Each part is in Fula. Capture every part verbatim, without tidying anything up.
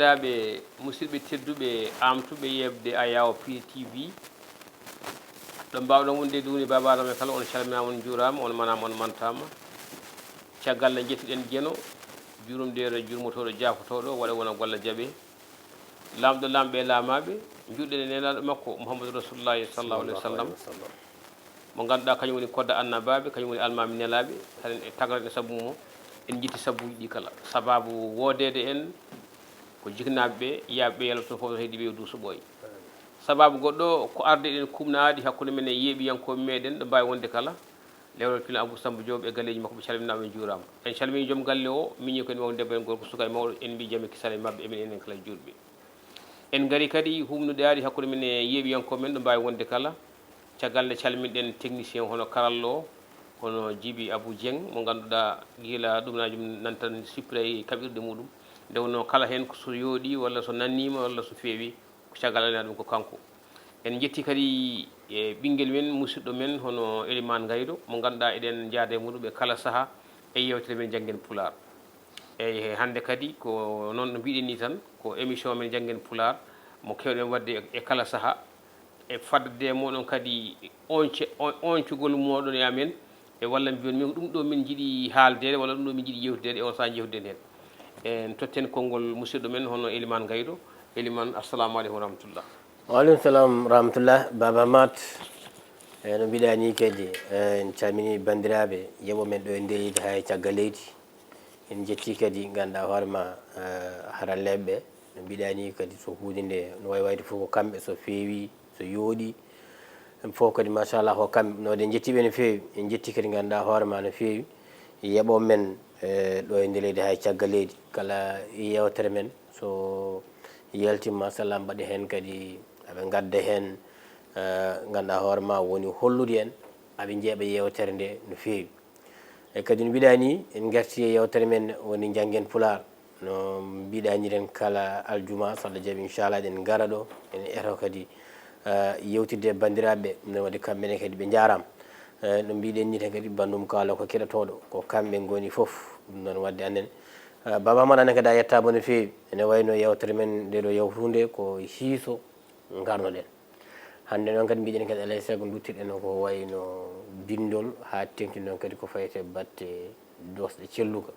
Bandiraɓe musidɓe tedduɓe, amtuɓe yeɓde Ayawo P T V, ɗo mbawɗon wonde duuni babaɗo men kala, on calminama, on juurama, on manama, on mantama. Caggal nde jettuɗen Geno, jurumdeero, jurmotoɗo, jaafotoɗo, waɗa wona golla jaɓe. Laamɗo laamɓe e laamaaɓe, njuɗɗen e nelaɗo makko Muhammadu Rasulullahi sallallahu alaihi wasallam. Mo ngannduɗaa kañum woni kodda annabaaɓe, kañum woni almaami nelaaɓe, haɗen e tagraɗen sabu mo, en njitti sabuuji ɗi kala. Sabaabu woodeede en, ko jiknaaɓe ɓe, yaaɓe ɓe yalto fof, heedi ɓe duuso ɓooyi. Sabaabu goɗɗo ko arde eɗen kumnaadi hakkunde men e yeeɓiyankooɓe meɗen ɗo mbaawi wonde kala. Lewrol pila Abou Samba Diop e galleeji makko, ɓe calminaama, en njuuraama. En calmini joom galle o, miñi ko en waw debbo en gorko, suka e mawɗo, en mbi jam e kisal e maɓɓe, e men enen kala juulɓe. En ngari kadi humnude aadi hakkunde men e yeeɓiyankooɓe men ɗo mbaawi wonde kala. Caggal nde calminɗen technicien hono karallo o, hono Jibi Abou Dieng, mo ngannduɗaa gila ɗumnaaji mum nan tan sippira e kaɓirɗe muɗum. Nde wonno kala heen ko so yooɗi walla so nanniima walla so feewi, ko caggal alaa ɗum ko kanko. En njetti kadi e ɓinngel men, musidɗo men hono Elimane Ngaydo, mo ngannduɗaa eɗen njaada e muɗum e kala saha e yeewtere men Janngen Pulaar. Eyi, hannde kadi ko noon no mbiɗen ni tan, ko émission men Janngen Pulaar mo keewɗen waɗde e, e kala saha. E fadde moɗon kadi once-, on-, oncugol moɗon e amen, e walla mbiyon min ko ɗum ɗo min njiɗi haaldeede walla ɗum ɗo min njiɗi yewtideede, e on saha jewtiden heen. En totten konngol musidɗo men hono Elimane Ngaydo. Elimane, assalamu aleykum wa rahmatullah. Waaleykum salam rahmatullah, Baba Mat. E no mbiɗa ni kadi, e, en calmini banndiraaɓe yeeɓo men ɗo e nder leydi haa e caggal leydi. En njetti kadi, ngannduɗaa hoore ma, eh, haralleeɓe ɓe, no mbiɗa ni kadi, so huunde nde no wayi wayde fof ko kamɓe, so feewi, so yooɗi, ɗum fof kadi, machallah, ko kamɓe. No, en njetti ɓe no feewi. En njetti kadi, ngannduɗaa hoore ma, no feewi yeeɓo men, eh, ɗo e nder leydi haa e caggal leydi. Kala yeewtere men, so yalti, machallah, mbaɗa heen kadi, aɓe ngadda heen, eh, ngannduɗaa hoore ma, woni hollude en, aɓe njeeɓa yeewtere nde no feewi. E kadi no mbiɗa ni, en ngarti e yeewtere men woni Janngen Pulaar. No mbiɗa ni, eɗen kala aljuma, so Allah jaɓi, inchallah, eɗen ngara ɗo, en eto kadi, eh, yewtidde e banndiraaɓe ɓe, no waɗi kamɓe ne kadi ɓe njaaraama. Eh, no mbiɗen ni tan kadi, banndum kaala ko keɗotooɗo, ko kamɓe ngoni fof. Ɗum noon waɗde anen, eh, Baba Amadou, anen kadi a yettaama no feewi. Ene wayno yeewtere men nde ɗo yawtunde ko hiiso ngarnoɗen. Hannde noon kadi mbiɗen kadi alay sago duttirɗen ko wayno binndol haa teŋti noon kadi ko fayti e batte doosɗe celluka.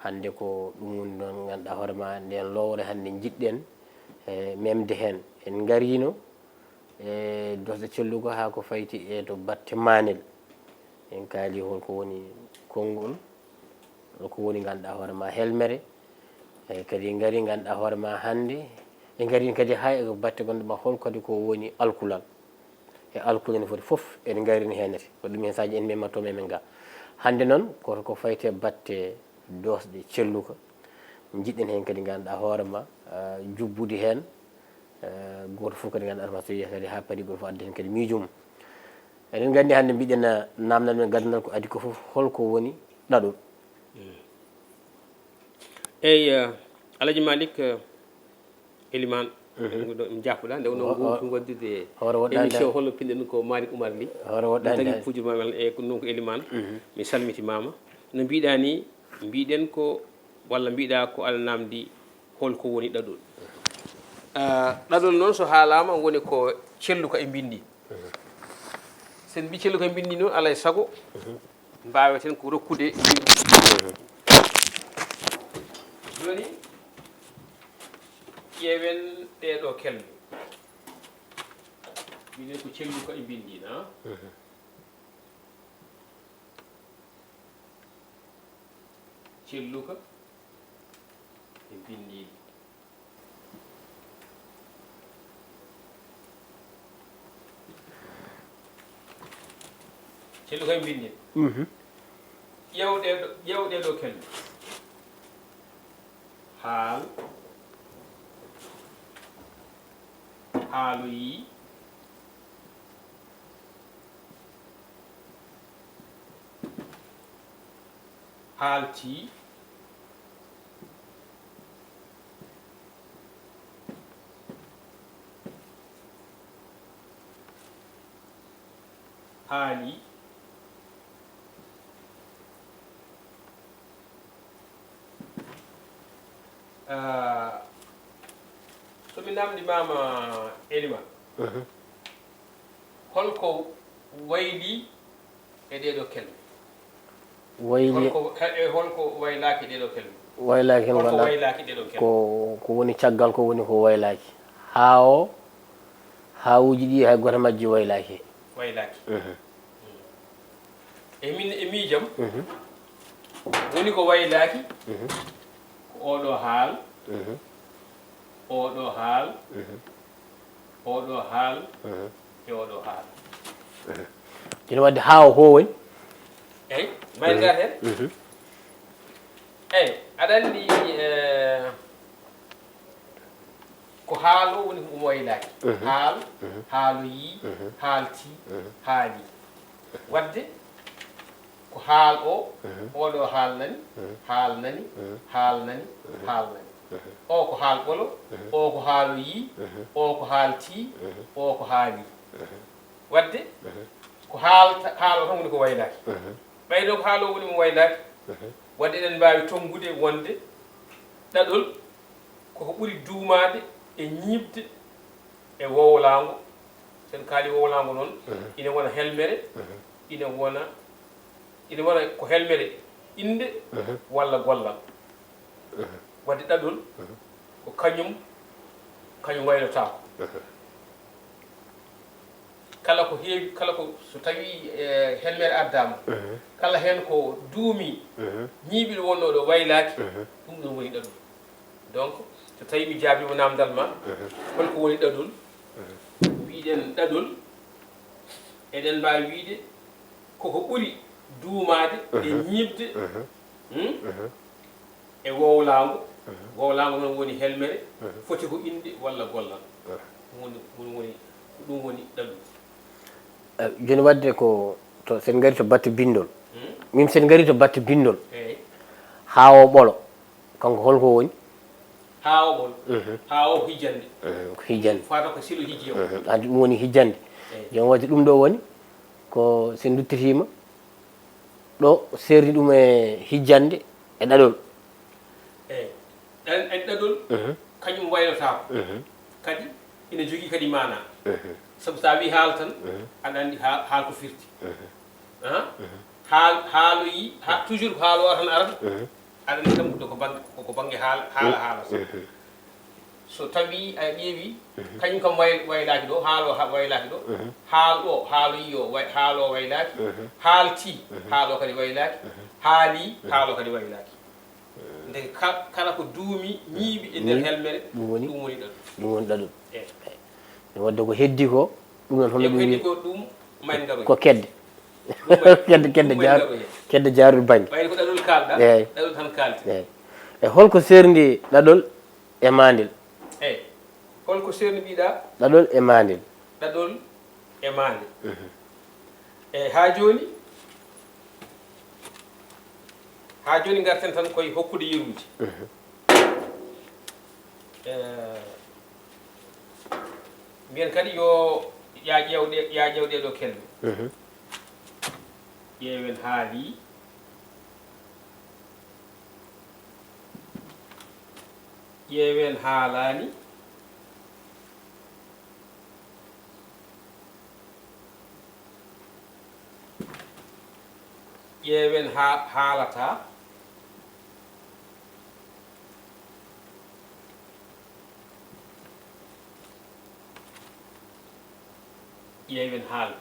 Hannde ko ɗum woni noon ngannduɗaa hoore ma nden lowre hannde njiɗɗen, e, memde heen. En ngariino e doosɗe celluka haa ko fayti e to batte maanel. En kaali holko woni konngol, holko woni ngannduɗaa hoore ma helmere. E kadi ngari ngannduɗaa hoore ma hannde, e ngari kadi haa e batte gonɗo ma hol kadi ko woni alkulal. E alkulal no foti fof, en ngari heen nete. Ko ɗum heen saji en memmatoo men ga. Hannde noon, ko, ko fayti e batte doosɗe celluka. Njiɗɗen heen kadi ngannduɗaa hoore ma, ah, jubbude heen. Eh, gooto fof kadi ngannduɗaa ma so yehi kadi haa paari gooto fof adda heen kadi miijo mum. Eɗen nganndi hannde mbiɗen, eh, naamnal men gaddanal ko adii ko fof, holko woni ɗaɗol? Eyi, eh, Alaji Malik, eh, Elimane, ɗum jaɓɓuɗa, nde wonno ngowtu waɗdude hoore woɗɗande émission, holno pinɗen ko Malik Oumar Ly. Hoore woɗɗande. Tagi pujur ma e ko non ko Elimane. Mi salmitimaama. No mbiɗa ni, mbiɗen ko, walla mbiɗa ko aɗa namdi holko woni ɗaɗol? Ah, ɗaɗol noon so haalaama woni ko celluka e mbinndi. So en mbi celluka e mbinndi noon, alaa e sago mbaaweten ko rokkude mbinndi. Jooni, ƴeewen ɗee ɗoo kelme. Mbiɗen ko celluka e mbinndi, na? Celluka e binndi. Celluka e binndi. Mhm. Ƴeew ɗee ɗo, ƴeew ɗee ɗoo kelme. Haal. Haaloyii. Haaltii. Haalii. Ah, so mi namndimaama, Eliman, Mhm. holko wayli e ɗee ɗoo kelme? Wayli Holko, e, e holko waylaaki e ɗee ɗoo kelme? Waylaaki en Holko wala waylaaki e ɗee ɗoo kelme? Ko, ko woni caggal ko woni ko waylaaki. Haa o, haawuuji ɗi hay gooto majji waylaaki. Waylaaki. Mhm. E min, e miijam, Mhm. woni ko waylaaki, Mhm. ko oɗo haal, Mhm. oɗo haal, Mhm. oɗo haal, Mhm. e oɗo haal. Mhm. Ina waɗde haa o ko woni? Eyi, mbayli Mhm. ngar heen? Mhm. Eyi, aɗa anndi, eh, ko haal o woni ko ɗum waylaaki. Mhm. Haal, Mhm. haaloyii, Mhm. haaltii, Mhm. haalii. Waɗde ko haal o, Mhm. oɗo haal nani, Mhm. haal nani, Mhm. haal nani, Mhm. haal nani. Mhm. O ko haal ɓolo, Mhm. o ko haaloyii, Mhm. o ko haaltii, Mhm. o ko haalii. Mhm. Waɗde Mhm. ko haal, haal o tan woni ko waylaaki. Mhm. Ɓay ɗo ko haal o woni mo waylaaki, Mhm. waɗde eɗen mbaawi tonngude wonde ɗaɗol koko ɓuri duumaade e ñiiɓde e wowlaango. So en kaali wowlaango noon, Mhm. ina wona helmere, Mhm. ina wona, ina wona ko helmere innde Mhm. walla gollal. Mhm. Waɗde ɗaɗol, Mhm. ko kañum, kañum waylotaako. Mhm. Kala ko heewi, kala ko, so tawii, eh, helmere addaama, Mhm. kala heen ko duumi, Mhm. ñiiɓiiɗo wonnoo ɗo waylaaki, Mhm. ɗum ɗoon woni ɗaɗol. Donc, so tawii mi jaabiima naamndal ma, Mhm. holko woni ɗaɗol? Mhm. Mbiɗen ɗaɗol, eɗen mbaawi wiyde koko ɓuri duumaade e Mhm. ñiiɓde, Mhm. hmm? Mhm. E wowlaango, Mhm. wowlaango noon woni helmere, Mhm. foti ko innde walla gollal. Mhm. Ɗum woni, ɗum woni, ko ɗum woni ɗaɗol. Eh, jooni waɗde ko to, so en ngarii to batte binndol. Hmm? Min so en ngarii to batte binndol. Eey. Haa o ɓolo, kanko holko woni? Haa o ɓolo. Mhm. Haa o hijjande. Mhm, ko hijjande. Fata ko silo hijji o. Mhm. Andi ɗum woni hijjande. Eey. Jooni waɗde ɗum ɗo woni ko so en nduttitiima, ɗo seerdi ɗum e hijjande e ɗaɗol. Eey. Ɗan, en ɗaɗol, Mhm. kañum waylotaako. Mhm. Kadi ina jogii kadi maanaa. Mhm. Sabu so a wii haal tan, Mhm. aɗa anndi haal, haal ko firti. Mhm. Ah? Mhm. Haal, haaloyii, ha, toujours ko haal o tan arata. Mhm. Aɗa anndi kam ko, ko bannge, ko, ko bannge haal, haala, haala. Mhm. So tawii a ƴeewi, Mhm. kañum kam way-, waylaaki ɗo, haal o ha-, waylaaki ɗo, Mhm. haal o, haaloyii o, way-, haal o waylaaki, Mhm. haaltii, Mhm. haal o kadi waylaaki, Mhm. haalii, Mhm. haal o kadi waylaaki. Ndeke ka-, kala ko duumi, ñiiɓi e nder Ñiiɓi, helmere, ɗum woni, ɗum woni ɗaɗol. Ɗum woni ɗaɗol. Eey. E waɗde ko heddi ko, ɗum noon hono Eey, ko ɗum heddi wi-, ko ɗum, ma en ngaroy. Ko kedde. Ɗum ma en, Kedde, kedde ɗum ma en jaaru-, ngaroy heen. Kedde jaarude baŋŋe. Ɓayde ko ɗaɗol kaalɗaa, Eey. ɗaɗol tan kaalten. Eey. E holko seerndi ɗaɗol e maandel? Eey. Holko seerndi mbiɗa? Ɗaɗol e maandel. Ɗaɗol e maandel. Mhm. Eey, haa jooni, haa jooni ngarten tan koye hokkude yeruuji. Mhm. Eh, mbiyen kadi yo, ya ƴeew ɗe, ya ƴeew ɗee ɗoo kelme. Mhm. Ƴeewen haalii. Ƴeewen haalaani. Ƴeewen ha-, haalataa. Ƴeewen haal.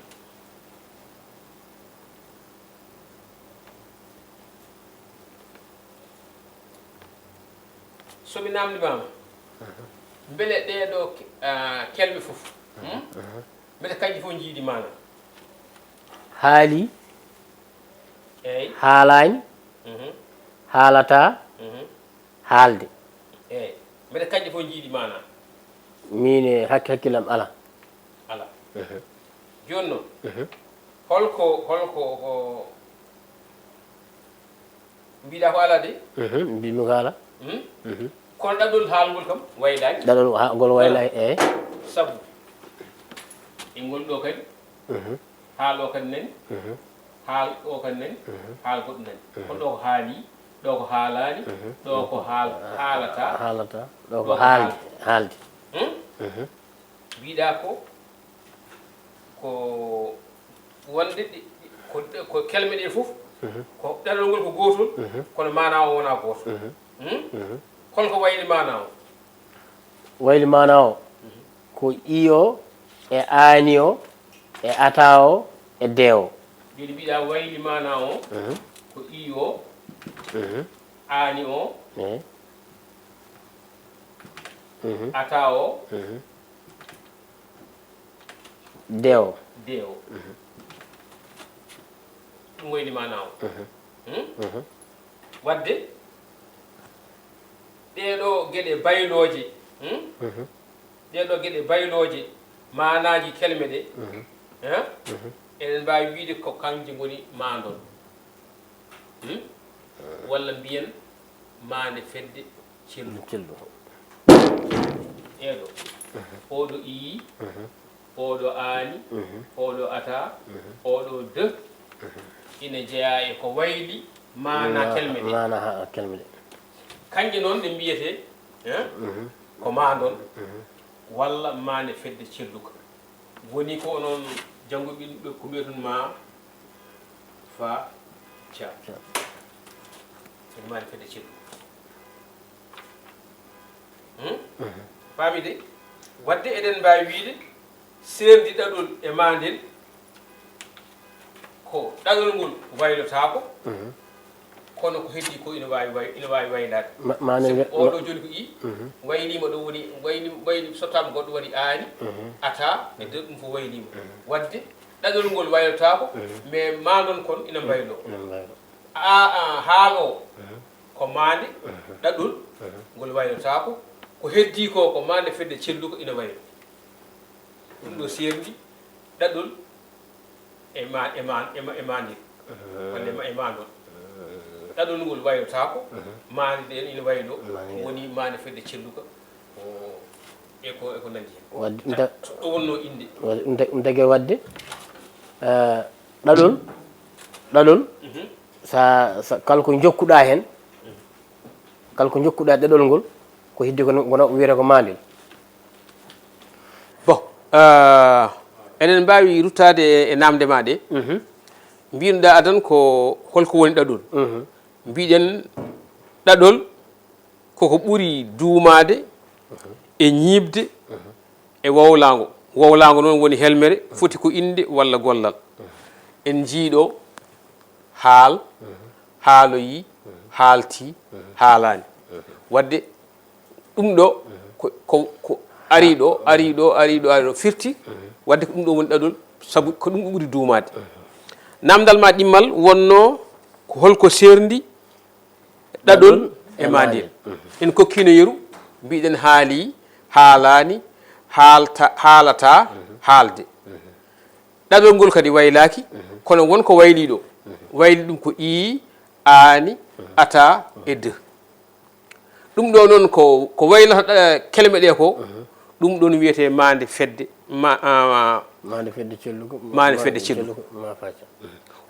So mi naamndimaama, Mhm. mbele ɗee ɗoo ke-, ah, kelme fof, hmm? Mhm. Mbele kañƴe fof njiidi maanaa? Haali, Eey. Haalaani, Mhm. Haalataa, Mhm. Haalde. Eey. Mbele kañƴe fof njiidi maanaa? Miin e hakke hakkillam alaa. Alaa. Mhm. Jooni noon, Mhm. holko, holko ko mbiɗa ko alaa de? Mhm, mbimi ko alaa. Hmm? Mhm. Kono ɗaɗol haalngol kam waylaaki. Ɗaɗol ha-, ngol waylaaki, eey. Sabu e ngol ɗoo kadi, Mhm. haal o kadi nani, Mhm. haal o kadi nani, Mhm. haal goɗɗo nani. Mhm. Kono ɗo ko haali, Ɗo ko haalaani, ɗo ko haal- haalata. Haalata. Ɗo ko haaldi. Haaldi. Hmm? Mbiɗa ko ko wonde ɗi- ko ko kelme ɗe fof ko ɗaɗol ngol ko gootol, kono maanaa o wonaa gooto. Hmm? Holko wayli maanaa o? Wayli maanaa o ko iyo e aani o e ata o e de o. Jooni mbiɗa wayli maanaa o ko iyo aani o ata o de o. De o. Ɗum wayli maanaa o. Hmm? Wadde ɗeeɗo geɗe baylooje, hmm? Ɗeeɗo geɗe baylooje maanaaji kelme ɗe, eh? Eɗen mbaawi wiyde ko kañje ngoni maandon. Hmm? Walla mbiyen maande fedde celluka. Celluka. Eeɗo. Oɗo iyi, oɗo aani, oɗo ata, oɗo de, ina jeyaa e ko wayli maana kelme ɗe. Maana ha kelme ɗe. Kañƴe noon ɗe mbiyetee, eh, ko maandon walla maande fedde celluka. Woni ko onon jannguɓe ɓe ko mbiyetun ma fa ca. Ene maande fedde celluka. Hmm? Faami de? Wadde eɗen mbaawi wiyde seerndi ɗaɗol e maandel ko ɗaɗol ngol waylotaako, kono ko heddii ko ina waawi way- ina waawi waylaade. Sabu oɗo jooni ko i wayliima ɗo woni wayli wayli sottaama goɗɗo waɗi aani ata e nder ɗum fof wayliima. Wadde ɗaɗol ngol waylotaako mais maandon kon ina mbayloo. A a haal o ko maande ɗaɗol ngol waylotaako, ko heddii ko ko maande fedde celluka ina waylo. Ɗum ɗo seerndi ɗaɗol e ma e ma e ma e maandel walla e ma e maandon. Ɗaɗol ngol waylotaako, maande ɗen ina waylo. Woni maande fedde celluka e ko e ko nanndi heen. Wadde ɗo wonnoo innde. Wadde ɗum tagi wadde ɗaɗol ɗaɗol sa sa kala ko jokkuɗa heen kala ko jokkuɗa ɗaɗol ngol ko heddi ko wona wiyata ko maandel. Bon, eɗen mbaawi ruttaade e naamnde ma ɗe. Mbiynuɗa adan ko holko woni ɗaɗol? Mbiɗen ɗaɗol koko ɓuri duumaade e ñiiɓde e wowlaango. Wowlaango noon woni helmere, foti ko innde walla gollal. En njiyɗo haal, haaloyi, haalti, haalaani. Wadde ɗum ɗo ko ko ko ari ɗo ari ɗo ari ɗo ari ɗo firti wadde ko ɗum ɗo woni ɗaɗol sabu ko ɗum ɗo ɓuri duumaade. Namdal ma ɗimmal wonno ko holko serndi ɗaɗol e maandel? En kokkino yeru mbiɗen haali haalani haalta haalata haalde. Ɗaɗol ngol kadi waylaaki kono won ko wayli ɗo. Wayli ɗum ko ii aani ata e de. Ɗum ɗo noon ko ko waylata kelme ɗe ko ɗum ɗon wiyetee maande fedde ma maande fedde celluka maande fedde celluka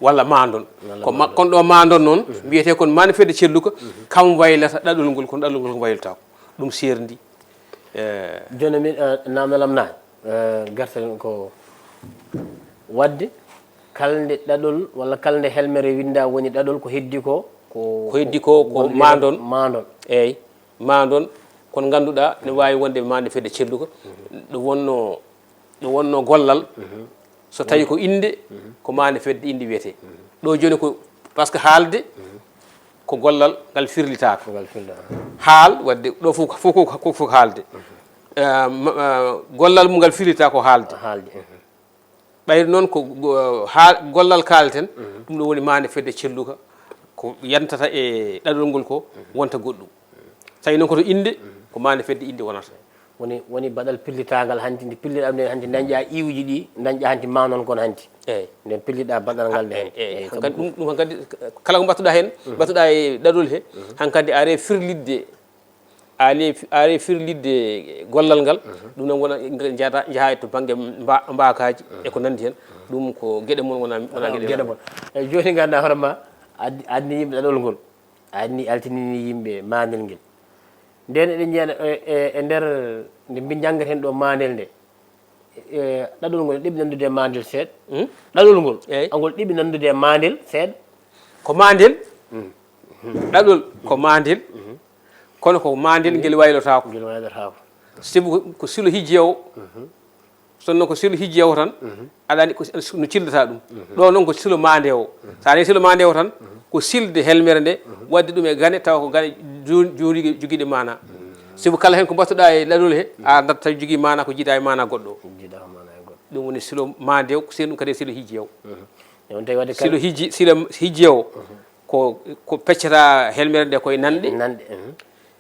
walla maandon. Ko kon ɗo maandon noon mbiyetee kon maande fedde celluka kam waylata ɗaɗol ngol kono ɗaɗol ngol ko waylataako. Ɗum seerndi. Jooni min namdalam naani garten ko waɗde kala nde ɗaɗol walla kala nde helmere winndaa woni ɗaɗol ko heddii ko ko heddii ko ko maandon maandon. Eeyi. Maandon kon ngannduɗaa ne waawi wonde maande fedde celluka ɗo wonno ɗo wonno gollal so tawi ko innde ko maande fedde innde wiyetee. Ɗo jooni ko par ce que haalde ko gollal ngal firlitaaka. Haal wadde ɗo fof fof ko fof haalde. Gollal mum ngal firlita ko haalde. Ɓayri noon ko gollal kaalten ɗum ɗo woni maande fedde celluka ko yantata e ɗaɗol ngol ko wonta goɗɗum. Tawi noon koto innde ko maande fedde innde wonata. Woni woni baɗal pillitaangal hanti nde pillirɗa ɗum nde hanti dañƴa iwuji ɗi dañƴa hanti manon kon hanti. Eeyi. Nden pillirɗa baɗal ngal nde hanti. Eeyi. Hankadi ɗum ɗum hankadi kala ko mbattuɗa heen mbattuɗa e ɗaɗol he hankadi are firlitde. Aali aari firlitde gollal ngal ɗum noon wona jata jaha to bangge mba- mbaakaaji e ko nanndi heen. Ɗum ko geɗe mon wona wona geɗe geɗe mon. Eyi jooni ngannda hoore ma addi addi yimɓe ɗaɗol ngol. A anndi altinini yimɓe maandel ngel. Nden eɗen njiyana e, e, e nder nde mbi njanngaten ɗo maandel nde. E, ɗaɗol ngol ɗiɓi nanndude e maandel seeɗa. Hmm? Ɗaɗol ngol. Eey. Angol ɗiɓi nanndude e maandel seeɗa. Ko maandel. Hmm. Ɗaɗol ko maandel. Hmm. Kono ko maandel ngel waylotaako. Ngel waylotaako. Sibu ko, ko silo hijjeewo. Hmm. Sinno ko silo hijjeewo tan, aɗa anndi ko, no cildata ɗum. Ɗo noon ko silo maandewo. So a nani silo maandewo tan, ko silde helmere nde, waɗde ɗum e gane, tawa ko gane jo-, jooɗiiɗe, jogiiɗe maana. Sibu kala heen ko mbattuɗa e ɗaɗol he, a dañat tawi jogii maana ko jiidaa e maana goɗɗo. Jiidaa ko maana e goɗɗo. Ɗum woni silo maandewo, ko seen ɗum kadi e silo hijjeewo. Mhm. E on tawi waɗde kala silo hijji-, silo hijjeewo, ko, ko peccata helmere nde koye nanɗe. Nanɗe, mhm.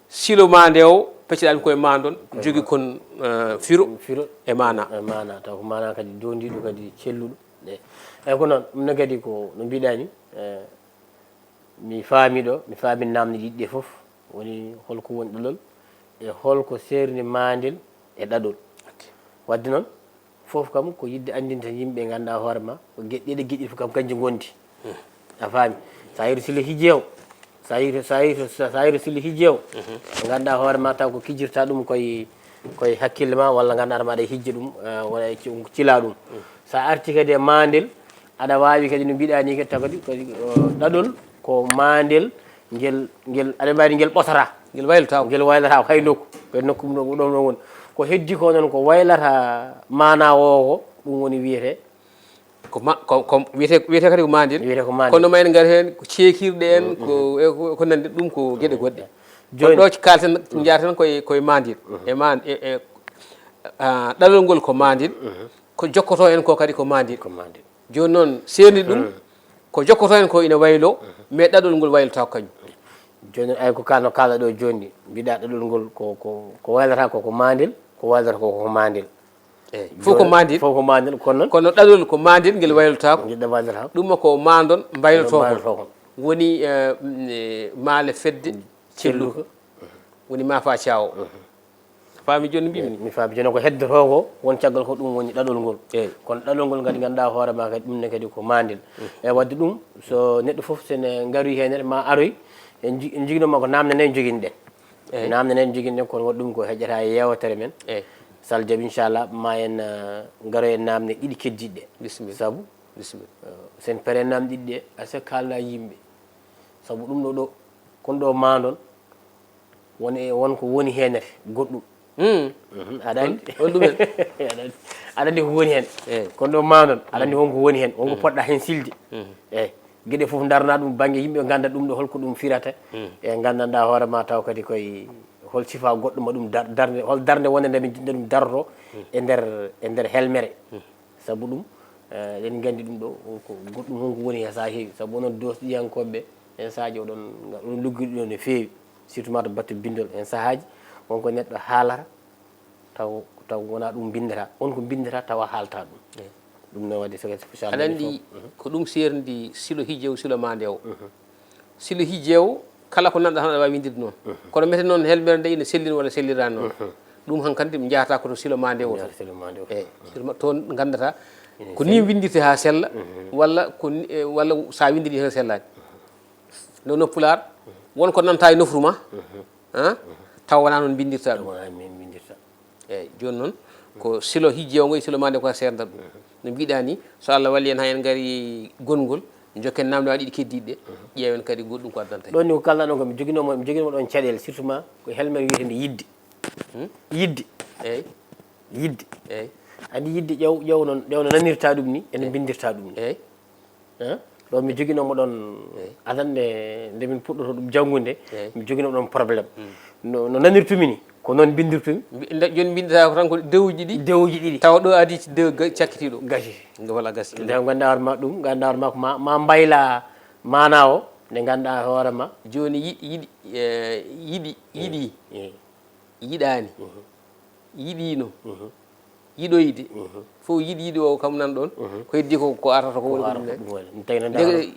Silo maandewo, pecciɗaa ɗum koye maandon, jogi kon, eh, firo firo e maana. E maana, taw ko maana kadi doondiiɗo kadi celluɗo. E, eyyi, ko noon, ɗum ne kadi ko no mbiɗaa ni, eh, mi faami ɗo, mi faami naamne ɗiɗi ɗe fof, woni holko woni ɗaɗol, e holko seerni maandel e ɗaɗol. Ok. Waɗde noon, fof kam ko yiɗde anndinde tan yimɓe ngannduɗaa hoore ma, ko geɗe ɗiɗi, geɗe ɗiɗi fof kam kanji ngondi. Hmm. A faami? So a yeru silo hijjeewo, so a yeru, so a yeru, so a yeru silo hijjeewo, ngannduɗaa hoore ma taw ko kijirta ɗum koye, koye hakkille ma, walla ngannduɗaa aɗa hijja ɗum, eh, walla ci-, cila ɗum. Hmm. So a arti kadi e maandel, aɗa waawi kadi no mbiɗaa ni kadi taw kadi, kadi, eh, ɗaɗol ko maandel ngel, ngel, aɗa mbaadi ngel ɓosata. Ngel waylotaako. Ngel waylotaako hay nokku. Ko e nokku mum ɗo, ɗo, ɗo woni. Ko heddi ko noon ko waylata maana o ko, ɗum woni wiyetee. Ko ma-, ko, ko wiyetee, wiyetee kadi ko maandel. Wiyetee ko maandel. Kono ma en ngar heen ko ceekirɗe en, ko, e ko, ko nanndi ɗum ko geɗe goɗɗe. Jooni ɗo kaalten, njaarten koye, koye maandel. E maan-, e, e, ah, ɗaɗol ngol ko maandel. Ko jokkoto en ko kadi ko maandel. Ko maandel. Jooni noon, seerni ɗum, ko jokkoto en ko ina waylo, mais ɗaɗol ngol waylotaako kañum. Jooni, ay ko ka-, no kaala ɗo jooni, mbiɗa ɗaɗol ngol ko, ko, ko waylata ko, ko maandel, ko waylata ko, ko maandel. Eey. Fof ko maandel. Fof ko maandel, kono noon? Kono ɗaɗol ko maandel, ngel waylotaako. Ngel waylotaako. Ɗum ko maandon, mbayloto kon. Mbayloto kon. Woni, eh, mm, eh, maale fedde, celluka. Celluka. Woni maafa caawo. Faami jooni mbimi? Mi faami jooni ko heddotoo ko, won caggal ko ɗum woni ɗaɗol ngol. Eey. Kono ɗaɗol ngol kadi ngannduɗaa hoore ma kadi ɗum ne kadi ko maandel. Mm. E waɗde ɗum, so neɗɗo fof so ne ngaroyi heen ma aroy, en nji-, en njiginoma ko naamne nayi njoginɗen. Eey. Naamne nayi njoginɗen, kono waɗi ɗum ko heƴata e yeewtere men. Eey. So Allah jaɓi, inchallah, ma en, eh, ngaroy e naamne ɗiɗi keddiiɗe. Bisimilla. Sabu, bisimilla, eh, so en pere naamne ɗiɗi ɗe, a so kaalna yimɓe. Sabu ɗum ɗo ɗo, kon ɗo maandon, won e, won ko woni heen goɗɗum. Hmm. Mhm, aɗa anndi? Hol-, hol ɗumen? Aɗa anndi, aɗa anndi ko woni heen. Eey. Kono ɗo maandon, aɗa anndi won ko woni heen, won ko poɗɗa heen silde. Mhm. Eey. Geɗe fof ndarna ɗum, bannge yimɓe ngannda ɗum ɗo, holko ɗum firata. Mhm. E nganndanɗaa hoore ma taw kadi koye hol sifa goɗɗo ma ɗum dar-, darnde, hol darnde wonde nde min njiɗno ɗum daroto e nder, e nder helmere. Mhm. Sabu ɗum, eh, eɗen nganndi ɗum ɗo, ko goɗɗum honko woni he saaha heewi. Sabu onon doosɗiyankooɓe, heen sahaaji oɗon, oɗon luggiɗi ɗo no feewi. Surtout ma to batte binndol. Heen sahaaji, wonko neɗɗo haalata, taw, taw wonaa ɗum mbinndata. On ko mbinndata, tawa haalta ɗum. Eey. Ɗum no waɗi saka, aɗa anndi, ko ɗum seerndi silo hijjeewo, silo maandewo. Mhm. Silo hijjeewo, kala ko nanɗa tan aɗa waawi winndirde noon. Mhm. Kono mete noon helmere nde ina sellini walla selliraani noon. Mhm. Ɗum hankadi mi njahata ko to silo maandewo to. Njahata silo maandewo to. Eey, silo ma-, toon nganndata ko ni winndirte haa sella, mhm, walla ko ni, eh, walla so a winndiri heen sellaani. No, no Pulaar, won ko nanta e nofru ma, ah, taw wonaa noon mbinndirta ɗum. Taw wonaa min mbinndirta. Eey, jooni noon, ko silo hijjeewo ngo e silo maandewo ko seernda ɗum. No mbiɗa ni, so Allah walli en, haa en ngari gonngol, njokken naamne ɗiɗi keddiiɗe ɗe, ƴeewen kadi goɗɗum ko addanta en. Ɗon ni ko kalɗa ɗon ko mi joginoo mo, mi joginoo mo ɗon caɗeele, surtout ma ko helmere wiyetee nde yidde. Hmm? Yidde. Eey. Yidde. Eey. Anndi yidde ƴeew, ƴeew noon, ƴeew no nanirta ɗum ni, ene mbinndirta ɗum ni. Eey. Eh? Ɗo mi joginoo mo ɗon, eey, adan nde, nde min puɗɗoto ɗum janngude, eey, mi joginoo ɗon problème. Hmm. No, no nanirtumi ni, ko noon mbinndirtumi. Mbi-, nde, jooni mbinndirta ko tan ko dewuji ɗi. Dewuji ɗiɗi. Tawa ɗo adii ci-, dew ga-, cakkitiiɗo. Gasi. Nde wala gasi. Nde ngannduɗaa hoore ma ɗum, ngannduɗaa hoore ma ko ma, ma mbayla maanaa o, nde ngannduɗaa hoore ma. Jooni yi-, yiɗi, eh, yiɗi, yiɗi. Eey. Yiɗaani. Mhm. Yiɗiino. Mhm. Yiɗoyde. Mhm. Fof yiɗi, yiɗi o kam nan ɗon. Mhm. Ko heddi ko, ko arata ko woni ko ɗum ne. Ɗum woni. Ɗum tawi noon ndeke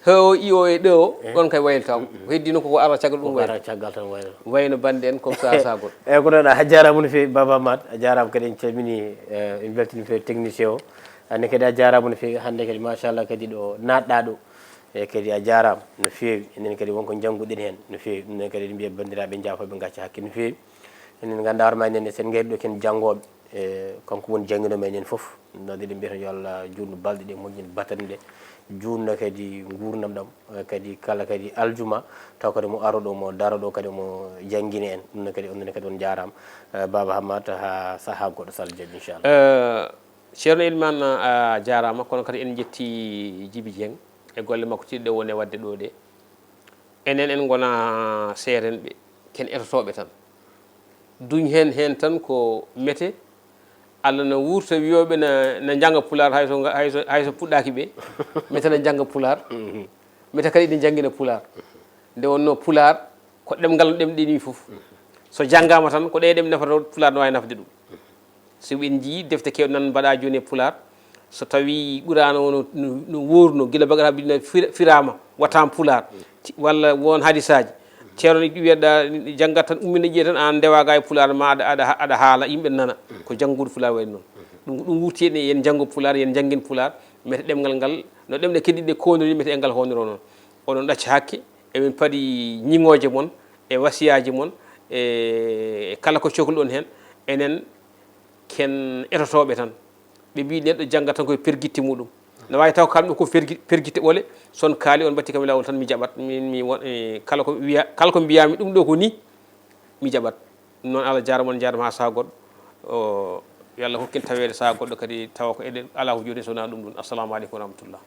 he o, i o e ɗe o, eh, ɗon kay waylata. Mhm. Ko heddi noon ko, ko arata caggal ɗum wayla. Ko arata caggal tan wayla. Wayno bannde en comme ça, sagol. Eey, ko noon, a jaaraama no feewi, Baba Maat. A jaaraama kadi, en calminii, eh, en mbeltanii feewi technicien o. Hannde kadi a jaaraama no feewi. Hannde kadi, machallah, kadi ɗo naatɗaa ɗo. E kadi a jaaraama no feewi. Enen kadi wonko njannguɗen heen no feewi. Ɗum noon kadi eɗen mbiya banndiraaɓe njaafooɓe ngacca hakke no feewi. Enen nganndaa hoore ma enen sen ngari ɗo ken janngooɓe. E kanko woni jannginooɓe enen fof. Noon eɗen mbiyata yo Allah juutnu balɗe ɗe, moƴƴin batande ɗe. Juutna kadi nguurndam ɗam. E kadi kala kadi aljuma taw kadi mo aro ɗo mo daro ɗo kadi mo janngina en. Ɗum noon kadi on ne kadi on njaaraama. E, Baaba Hammat haa sahaa goɗɗo so Allah jaɓi inchallah. Eh, Ceerno Elimane a jaaraama kono kadi en njetti Jibi Dieng e golle makko tiɗɗe woni e waɗde ɗo ɗe. Enen en ngona seerenɓe, ken etotooɓe tan. Duñ heen heen tan ko mete, Allah no wuurta wiyooɓe na, na njannga pulaar hay so, hay so, hay so puɗɗaaki ɓe, mete na njannga pulaar, mete kadi ene njanngina pulaar. Nde wonnoo pulaar ko ɗemngal no ɗemɗe ni fof. So janngaama tan ko ɗe ɗemɗe nafata pulaar no waawi nafde ɗum. Sabu en njiyii defte keewɗe nan mbaɗaa jooni e pulaar, so tawii Qur'aana o no, no, no wuurno gila Baqara haa Naasi fira-, firaama, wataama pulaar, ci-, walla won hadisaaji. Ceerno ne wiya ɗa janngat tan, ummina ƴiya tan, aan ndewa ga e pulaar ma aɗa, aɗa, aɗa haala, yimɓe nana. Ko janngude pulaar waɗi noon. Ɗum, ɗum wurti en, yen njanngu pulaar, yen njanngin pulaar, mete ɗemngal ngal, no ɗemɗe keddiiɗe koonori, mete e ngal hooniroo noon. Oɗon ɗacca hakke, emin paadi ñiŋooje mon, e wasiyaaji mon, e kala ko cokluɗon heen, enen ken etotooɓe tan. Ɓe mbii neɗɗo jannga tan koye pergitte muɗum. No waawi taw kamɓe ko pergi-, pergitte ɓole, so on kaali on mbatti kam e laawol tan mi jaɓat, min mi won, e, kala ko wiya, kala ko mbiyaami ɗum ɗo ko ni, mi jaɓat. Ɗum noon Allah jaaraama, on njaaraama haa sahaa goɗɗo. O, yo Allah hokku en taweede sahaa goɗɗo kadi tawa ko eɗen alaa ko jooni so wonaa ɗum ɗum. Assalamu aleykum wa rahmatullah.